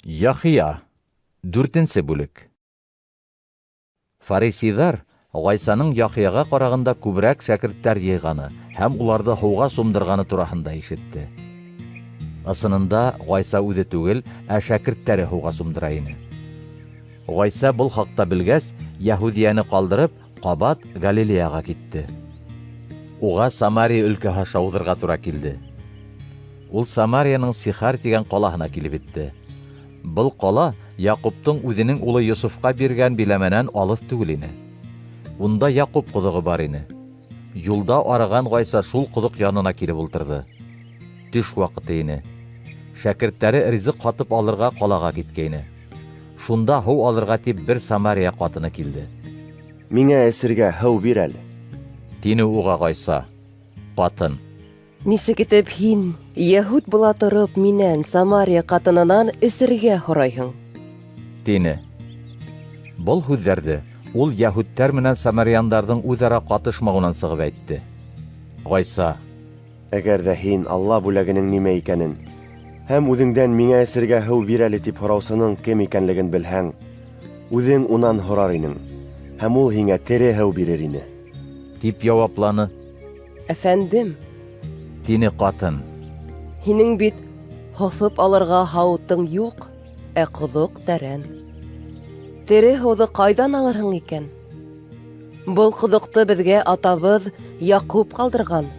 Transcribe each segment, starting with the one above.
Яхия. Дүртенсе бүлек. Фарисейҙар Ғайсаның Яхияға ҡарағанда күберәк шәкерттәр йыйғаны һәм уларҙы һыуға сумдырғаны тураһында ишетте. Ысынында Ғайса үҙе түгел, ә шәкерттәре һыуға сумдыра ине. Ғайса был хаҡта белгәс, Яһүҙиәне ҡалдырып, ҡабат Галилеяға китте. Уға Самария өлкәһе аша уҙырға тура килде. Ул Самарияның Сихар тигән ҡалаһына килеп етте. Был ҡала Яҡуптың үҙенең улы Йософҡа биргән биләмәнән алыҫ түгел ине. Унда Яҡуп ҡоҙоғо бар ине. Юлда арыған Ғайса шул ҡоҙоҡ янына килеп ултырҙы. Төш ваҡыты ине. Шәкерттәре ризыҡ һатып алырға ҡалаға киткәйне. Шунда һыу алырға тип бер Самария ҡатыны килде. Миңә эсергә һыу бир әле. Тине уға Ғайса. Ҡатын: Нисек итеп һин, йәһүд була тороп, минән, Самария ҡатынынан, эсергә һорайһың? Тине. Был һүҙҙәрҙе ул йәһүдтәр менән самаряндарҙың үҙ-ара ҡатышмауынан сығып әйтте. Ғайса: Әгәр ҙә һин Алла бүләгенең нимә икәнен һәм үҙеңдән миңә эсергә һыу бир әле тип һораусының кем икәнлеген белһәң, үҙең унан һорар инең, һәм ул һиңә тере һыу бирер ине. Тип яуапланы. Әфәндем, Тине ҡатын. Һинең бит һоҫоп алырға һауытың юҡ, ә ҡоҙоҡ тәрән. Тере һыуҙы ҡайҙан алырһың икән? Был ҡоҙоҡто беҙгә атабыҙ Яҡуп ҡалдырған.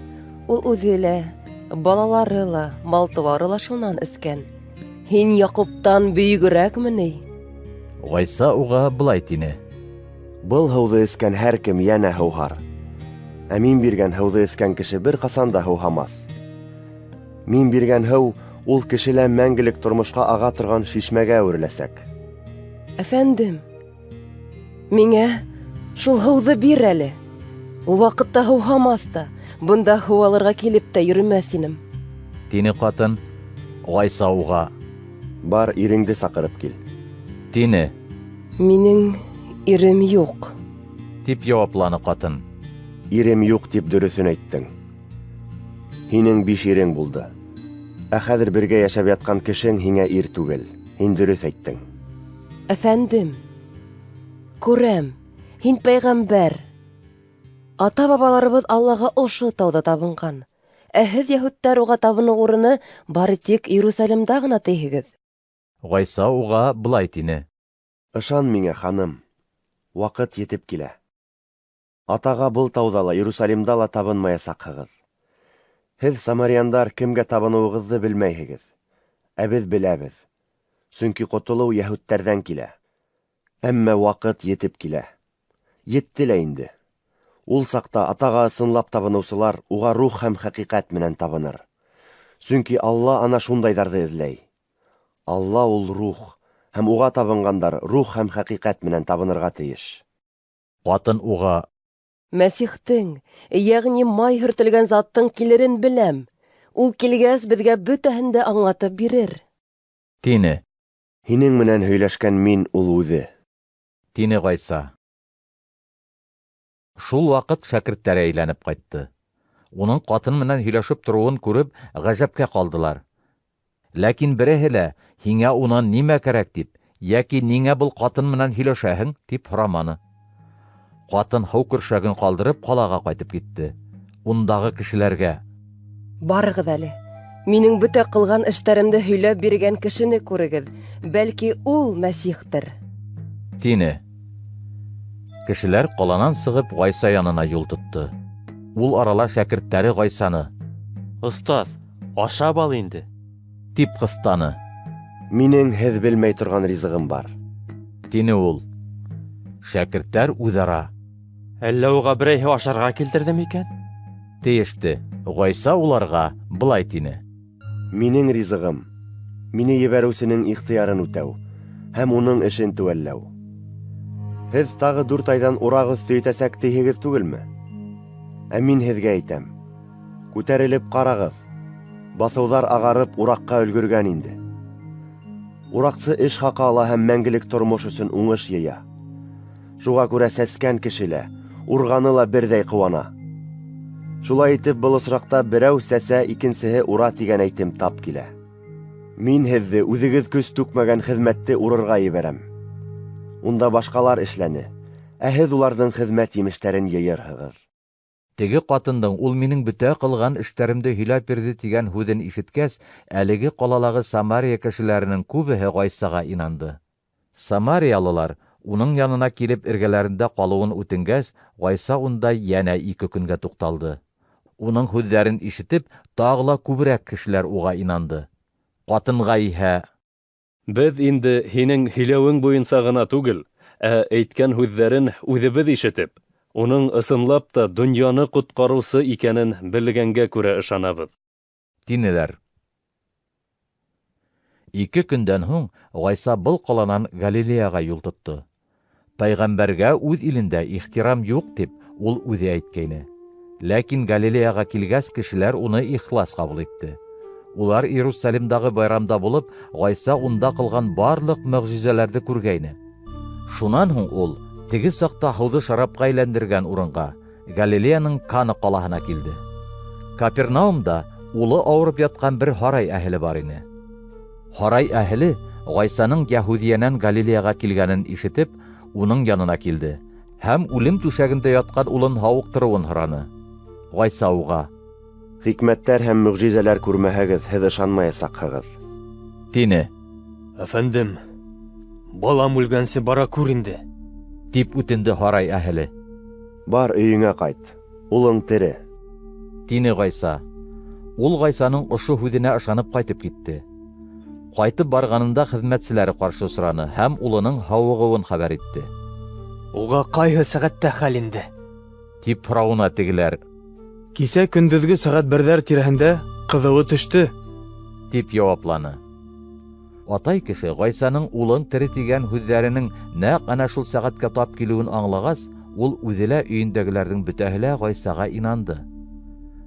Ул үҙе лә, балалары ла, мал-тыуары ла шунан эскән. Һин Яҡуптан бөйөгөрәкме ни? Ғайса уға былай тине: Был һыуҙы эскән һәр кем йәнә һыуһар. Ә мин биргән һыуҙы эскән кеше бер ҡасан да һыуһамаҫ. Мин биргән һыу ул кешелә мәңгелек тормошҡа аға торған шишмәгә әүереләсәк. Әфәндем, миңә шул һыуҙы бир әле. Ул ваҡытта һыуһамаҫ та, бында һыу алырға килеп тә йөрөмәҫ инем. Тине ҡатын. Ғайса уға: Бар, иреңде саҡырып кил. Тине. Минең ирем юҡ. Тип яуапланы ҡатын. Ирем юҡ тип дөрөҫөн әйттең. Һинең биш ирең булды. Ә хәҙер бергә йәшәп ятҡан кешең һиңә ир түгел. Һин дөрөҫ әйттең. Әфәндем, күрәм, һин пәйғәмбәр. Ата-бабаларыбыҙ Аллаға ошо тауҙа табынған. Ә һеҙ, йәһүдтәр, уға табыныу урыны бары тик Иерусалимда ғына тиһегеҙ. Ғайса уға былай тине: Ышан миңә, ханым, ваҡыт етеп килә. Атаға был тауҙа ла, Иерусалимда ла табынмаясаҡһығыҙ. Һеҙ, самаряндар, кемгә табыныуығыҙҙы белмәйһегеҙ. Ә беҙ беләбеҙ. Сөнки ҡотолоу йәһүдтәрҙән килә. Әммә ваҡыт етеп килә. Етте лә инде. Ул саҡта Атаға ысынлап табыныусылар уға рух һәм хәҡиҡәт менән табыныр. Сөнки Алла ана шундайҙарҙы эҙләй. Алла ул рух, һәм уға табынғандар рух һәм хәҡиҡәт менән табынырға тейеш. Ҡатын уға: Мәсихтең, йәғни май һөртөлгән заттың килерен беләм. Ул килгәс, беҙгә бөтәһен дә аңлатып бирер. Тине. Һинең менән һөйләшкән мин ул үҙе. Тине Ғайса. Шул ваҡыт шәкерттәре әйләнеп ҡайтты. Уның ҡатын менән һөйләшеп тороуын күреп, ғәжәпкә ҡалдылар. Ләкин береһе лә, һиңә унан нимә кәрәк тип, йәки ниңә был ҡатын менән һөйләшәһең, тип һораманы. Ҡатын һыу көршәген ҡалдырып ҡалаға ҡайтып китте. Ундағы кешеләргә: Барығыҙ әле, минең бөтә ҡылған эштәремде һөйләп биргән кешене күрегеҙ. Бәлки, ул Мәсихтер. Тине. Кешеләр ҡаланан сығып Ғайса янына юл тотто. Ул арала шәкерттәре Ғайсаны: Остаз, ашап ал инде. Тип ҡыҫтаны. Минең һеҙ белмәй торған ризығым бар. Тине ул. Шәкерттәр үҙ-ара: Әллә уға берәйһе ашарға килтерҙе микән? Тейеште. Ғайса уларға былай тине: Минең ризығым мине ебәреүсенең ихтыярын үтәү һәм уның эшен теүәлләү. Һеҙ тағы 4 айҙан ураҡ өҫтө етәсәк тиһегеҙ түгелме? Ә мин һеҙгә әйтәм: күтәрелеп ҡарағыҙ, баҫыуҙар ағарып ураҡҡа өлгөргән инде. Ураҡсы эш хаҡы ала һәм мәңгелек тормош өсөн уңыш йыя. Шуға күрә сәскән кеше лә, урғаны ла берҙәй ҡыуана. Шулай итеп, был осраҡта берәү сәсә, икенсеһе ура тигән әйтем тап килә. Мин һеҙҙе үҙегеҙ көс түкмәгән хеҙмәтте урырға ебәрәм. Унда башҡалар эшләне, ә һеҙ уларҙың хеҙмәт емештәрен йыйырһығыҙ. Теге ҡатындың ул минең бөтә ҡылған эштәремде һөйләп бирҙе тигән һүҙен ишеткәс, әлеге ҡалалағы Самария кешеләренең күбеһе Ғайсаға инанды. Самариялылар уның янына килеп эргәләрендә ҡалыуын үтенгәс, Ғайса унда йәнә 2 көнгә туҡталды. Уның һүҙҙәрен ишетеп, тағы ла күберәк кешеләр уға инанды. Ҡатынға иһә: Беҙ инде һинең һөйләүең буйынса ғына түгел, ә әйткән һүҙҙәрен үҙебеҙ ишетеп, уның ысынлап та донъяны ҡотҡарыусы икәнен белгәнгә күрә ышанабыҙ, тинеләр. 2 көндән һуң Ғайса был ҡаланан Галилеяға юл тотто. Пәйғәмбәргә үҙ илендә ихтирам юҡ тип ул үҙе әйткәйне. Ләкин Галилеяға килгәс, кешеләр уны ихлас ҡабул итте. Улар Иерусалимдағы байрамда булып, Ғайса унда ҡылған барлыҡ мөғжизәләрҙе күргәйне. Шунан һуң ул теге саҡта һыуҙы шарапҡа әйләндергән урынға, Галилеяның Кана ҡалаһына килде. Капернаумда улы ауырып ятҡан бер һарай әһеле бар ине. Һарай әһеле Ғайсаның Яһүҙиәнән Галилеяға килгәнен ишетеп, уның янына килде һәм үлем түшәгендә ятҡан улын һауыҡтырыуын һораны. Ғайса уға: Хикмәттәр һәм мөғжизәләр күрмәһәгеҙ, һеҙ ышанмаясаҡһығыҙ, тине. Әфәндем, балам үлгәнсе бара күр инде, тип үтенде һарай әһеле. Бар өйөңә ҡайт, улың тере, тине Ғайса. Ул Ғайсаның ошо һүҙенә ышанып ҡайтып китте. Ҡайтып барғанында хеҙмәтселәре ҡаршы осраны һәм улының һауығыуын хәбәр итте. Уға ҡайһы сәғәттә хәл инде? Тип һорауына тегеләр: Кисә көндөҙгө сәғәт 1-ҙәр тирәһендә ҡыҙыуы төштө, тип яуапланы. Атай кеше Ғайсаның улың тере тигән һүҙҙәренең нәҡ әнә шул сәғәткә тап килеүен аңлағас, ул үҙе лә өйөндәгеләрҙең бөтәһе лә Ғайсаға инанды.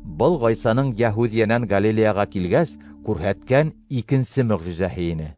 Был Ғайсаның Яһүҙиәнән Галилеяға килгәс күрһәткән икенсе мөғжизәһе ине.